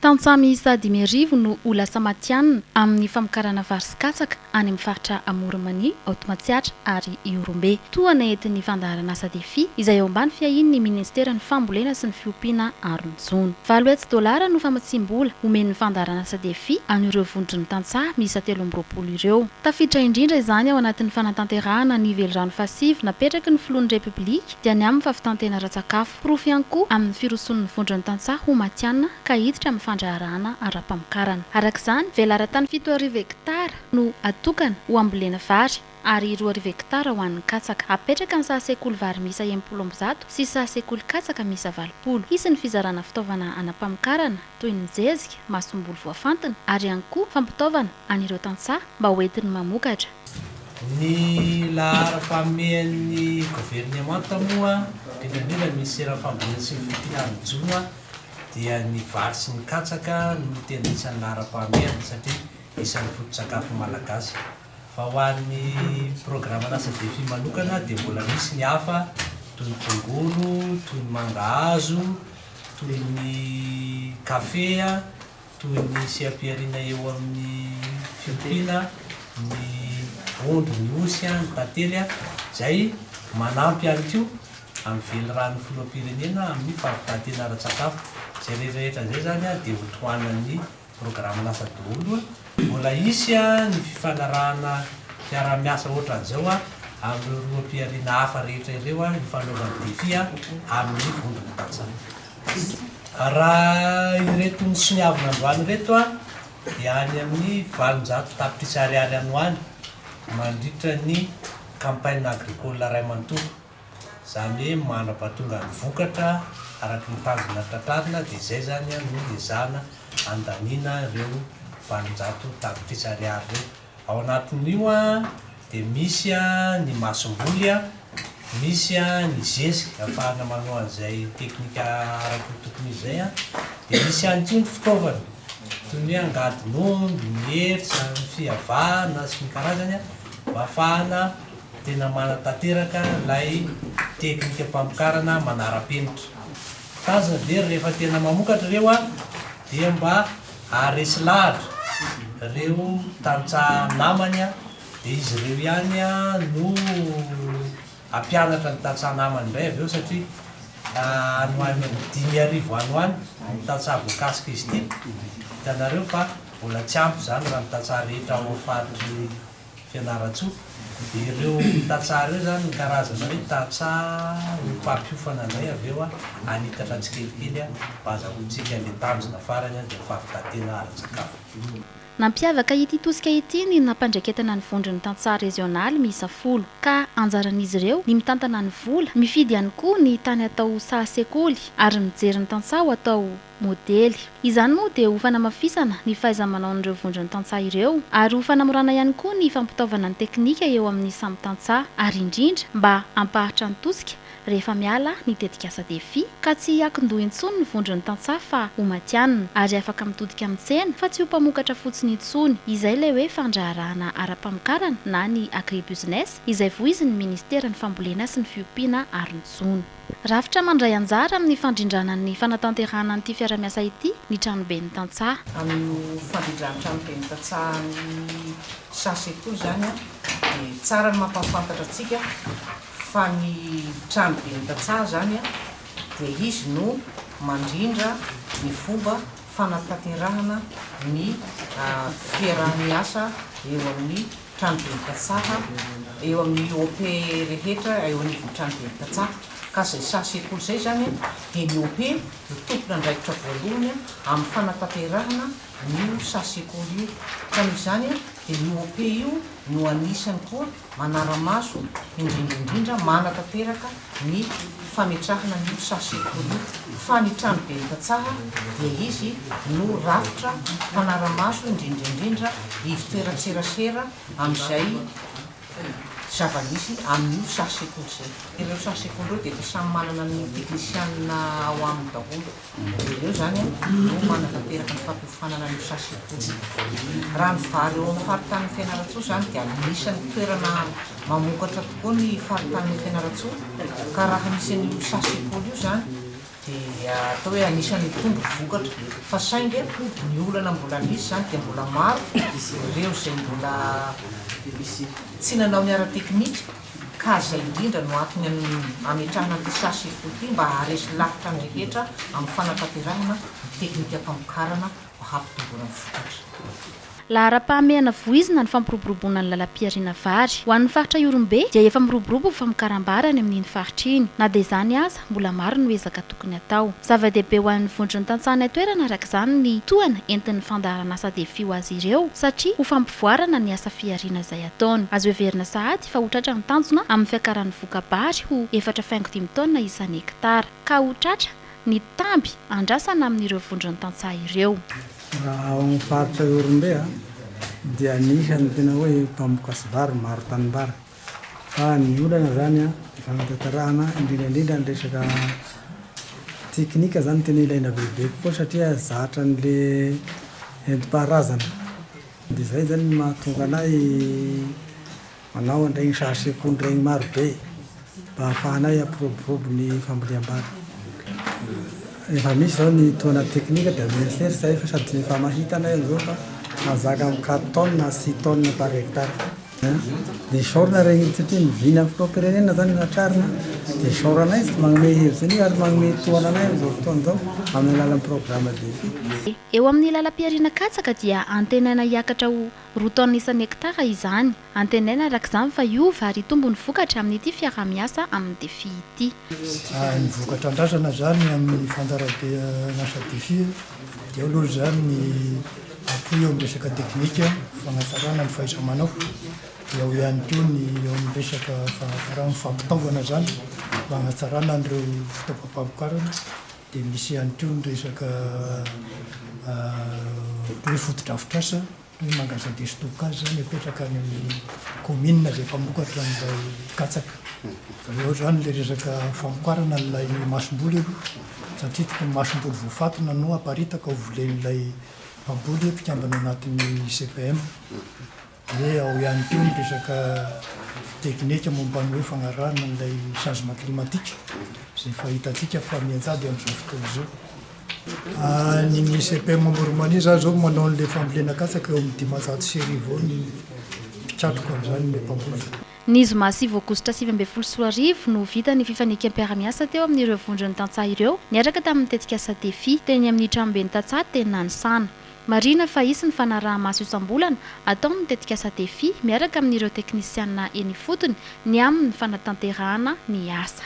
Tantsaha miisa 55 no ho lasa matihanina amin'ny famokarana vary sy katsaka any amin'ny faritra Amoron'i Mania, Haute Matsiatra ary Ihorombe. Tohana entin'ny fandaharanasa Defi izay eo ambany fiahian'ny Ministeran'ny Fambolena sy ny Fiompiana ary ny Jono. 800 dolara no famatsiam-bola omen'ny fandaharanasa Defi an'ireo vondron'ny tantsaha miisa 23 ireo. Tafiditra indrindra izany ao anatin'ny fanatanterahana ny velirano fahasivy napetraky ny filohan'ny Repoblika dia ny amin'ny fahavitan-tena ara-tsakafo. Porofo ihany koa amin'ny firosoan'ny vondron'ny tantsaha ho matihanina ka hiditra amin'ny fandraharahana ara-pamokarana. Araka izany, velaran-tany 70 hektara no atokana ho ambolena vary ary 2000 hektara ho an'ny katsaka. Apetraka ny saha sekoly vary miisa 160 sy saha sekoly katsaka miisa 80. Hisy ny fizarana fitaovana ana-pamokarana toy ny zezika, masomboly voafantina ary ihany koa fampitaovana an'ireo tantsaha mba ho entiny mamokatra. Ny laharam-pahamehan'ny governemanta moa, indrindra indrindra ny minisiteran'ny fambolena sy ny fiompiana ary ny jono dia ny vary sy ny katsaka no tena isan'ny laharam-pahamehana satria isan'ny foto-tsakafon'ny Malagasy. Fa ho an'ny programan'asa Defi manokana dia mbola misy ny hafa toy ny tongolo, toy ny mangahazo, toy ny kafe, toy ny seha-pihariana eo amin'ny fiompiana ny ondry, ny osy, ny tantely, izay manampy ihany koa amin'ny veliranon'ny filoham-pirenena amin'ny fahavitan-tena ara-tsakafo. Izay rehetra rehetra izay izany dia ho tohanan'ny programan'asa daholo. Mbola hisy ny fifanarahana fiaraha-miasa ohatran'izao amin'ireo roham-pihariana hafa rehetra ireo hifanaovan'ny Defi amin'ny vondron'ny tantsaha. Raha ireto nosoniavina androany ireto dia any amin'ny 800 tapitrisa ariary any ho any mandritra ny campagne agricole iray manontolo. Izany hoe mandra-pahatonga ny vokatra araka ny tanjona tratrarina dia izay izany no ezahana handaniana ireo 800 tapitrisa ariary ireo. Ao anatin'io dia misy ny masomboly, misy ny zezika ahafahana manao an'izay teknika araka ny tokony izy izay, dia misy ihany koa ny fitaovana toy ny hoe angadin'omby, ny heritsa, ny fihavana sy ny karazany mba ahafahana tena manatanteraka ilay teknikam-pamokarana manara-penitra. Tanjona dia rehefa tena mamokatra ireo dia mba haharesy lahatra ireo tantsaha namany dia izy ireo ihany no hampianatra ny tantsaha namany indray avy eo satria any ho any amin'ny 5000 any ho any ny tantsaha voakasika izy ity, hitanareo fa mbola tsy ampy izany raha ny tantsaha rehetra ao amin'ny faritry Fianarantsoa, dia ireo tantsaha ireo izany ny karazana hoe tantsaha ho mpampiofana indray avy eo hanitatra tsikelikely mba hazahoantsika ilay tanjona farany dia ny fahavitan-tena ara-tsakafo. Nampiavaka ity tosika ity ny nampandraiketana ny vondron'ny tantsaha rezionaly miisa folo, ka anjaran'izy ireo ny mitantana ny vola, mifidy ihany koa ny tany atao saha sekoly ary mijery ny tantsaha ho atao Modely. Izany moa dia ho fanamafisana ny fahaiza-manaon'ireo vondron'ny tantsaha ireo ary ho fanamorana ihany koa ny fampitaovana ny teknika eo amin'ny samy tantsaha ary indrindra mba hampaharitra ny tosika rehefa miala ny tetikasa Defi ka tsy hiankin-doha intsony ny vondron'ny tantsaha fa ho matihanina ary afaka mitodika amin'ny tsena fa tsy ho mpamokatra fotsiny intsony. Izay ilay hoe fandraharahana ara-pamokarana na ny agribusiness izay voizin'ny Ministeran'ny Fambolena sy ny Fiompiana ary ny Jono. Rafitra mandray anjara amin'ny fandrindrana ny fanatanterahana an'ity fiarahamiasa ity ny Tranoben'ny Tantsaha. Amin'io fandrindran'ny Tranoben'ny Tantsaha ny saha sekoly izany dia tsara ny mampahafantatra antsika fa ny Tranoben'ny Tantsaha izany dia izy no mandrindra ny fomba fanatanterahana ny fiaraha-miasa eo amin'ny tranoben'ny tantsaha eo amin'ny OP rehetra eo anivon'ny tranoben'ny tantsaha. Ka izay saha sekoly izay izany dia ny OP no tompon'andraikitra voalohany amin'ny fanatanterahana an'io saha sekoly io. Ka noho izany dia io OP io no anisany koa manara-maso indrindra indrindra manatanteraka ny fametrahana an'io saha sekoly io fa ny tranoben'ny tantsaha dia izy no rafitra mpanara-maso indrindra indrindra ivon-toeran-tserasera amin'izay zava-misy amin'io saha sekoly izay. Ireo saha sekoly ireo dia efa samy manana ny teknisianina ao aminy daholo. Ireo izany no manatanteraka ny fampiofanana an'io saha sekoly io. Raha ny vary eo amin'ny faritanin'i Fianarantsoa izany dia anisan'ny toerana mamokatra tokoa ny faritanin'i Fianarantsoa ka raha misy an'io saha sekoly io izany. Dia atao hoe anisan'ny nitombo ny vokatra fa saingy ny olana mbola nisy izany dia mbola maro ireo izay mbola tsy nanao ny ara-teknika ka izay indrindra no antony ametrahana ity sas ifo ity mba haharesy lahatra ny rehetra amin'ny fanatanterahana ny teknikam-pamokarana mba hampitomboana ny vokatra. Laharam-pahamehana voizina ny fampiroboroboana ny lalam-pihariana vary. Ho an'ny faritra Ihorombe dia efa miroborobo ny famokaram-bary any amin'iny faritra iny. Na dia izany aza, mbola maro no ezaka tokony hatao. Zava-dehibe ho an'ny vondron'ny tantsaha any an-toerana araka izany ny tohana entin'ny fandaharan'asa Defi ho azy ireo satria ho fampivoarana ny asa fihariana izay ataony. Azo heverina sahady fa ho tratra ny tanjona amin'ny fiakaran'ny voka-bary ho efatra faingo dimy taonina isan'hektara. Ka ho tratra ny tamby andrasana amin'ireo vondron'ny tantsaha ireo. Raha ao amin'ny faritra Ihorombe dia anisan'ny tena hoe mpamokatry vary maro tanimbary fa ny olana zany ny fanatanterahana indrindra indrindra ny resaka teknika zany tena ilaina bebe kokoa satria zatra an'le entim-paharazana dia zay zany no mahatonga anay Manao an'iregny sary sekoly regny maro be mba ahafahanay hampiroborobo ny fambolem-bary. Efa misy zao ny tohana teknika dia mieritreritra zahay fa sady efa mahita anay amizao fa mahazaka amin'ny quatre tonnes na six tonnes par hectare. Dia isaorana regny satria ny vina filoham-pirenena zany no hatrarina dia isaorana izy magnome hevitra an'io ary magnome tohana anay amizao fotoana izao amin'ny alalan'ny programme Defi. Eo amin'ny lalam-pihariana katsaka dia antenaina hiakatra ho Roa taonina isan'hektara izany. Antenaina araka izany fa hiova ary hitombo ny vokatra amin'ity fiaraha-miasa amin'ny Defi ity. Ny vokatra andrasana izany amin'ny fandaharam-pianasa Defi dia eo aloha izany ny apohy eo amin'ny resaka teknika, fanatsarana ny fahaiza-manao, dia ao ihany koa ny eo amin'ny resaka fanatsarana ny fampitaovana izany mba hanatsarana an'ireo fitaovam-pamokarana. Dia misy ihany koa ny resaka hoe fotodrafitrasa, hoe magasin de stockage izany apetraka any amin'ny commune izay mpamokatra an'ilay katsaka. Eo izany ilay resaka famokarana an'ilay masomboly aloha, satria tokony masomboly voafantina no aparitaka ho volen'ilay mpamboly mpikambana anatin'ny CPM. Dia ao ihany koa ny resaka teknika momba ny hoe fagnarahana an'ilay changement climatique izay efa hitantsika fa mianjady amin'izao fotoana izao. Ny ny CPM Amoron'i zany izao manao an'ilay fambolena katsaka eo amin'ny 1500 eo ny mpikatroka amin'izany ny mpamboly. Ny zoma sivy aogositra 2019 no vita ny fifanekem-piarahamiasa teo amin'ireo vondron'ny tantsaha ireo niaraka tamin'ny tetikasa Defi teny amin'ny tranoben'ny tantsaha teny Nanisana. Marihina fa hisy ny fanaraha-maso isam-bolana ataon'ny tetikasa Defi miaraka amin'ireo teknisiana eny ifotony ny amin'ny fanatanterahana ny asa.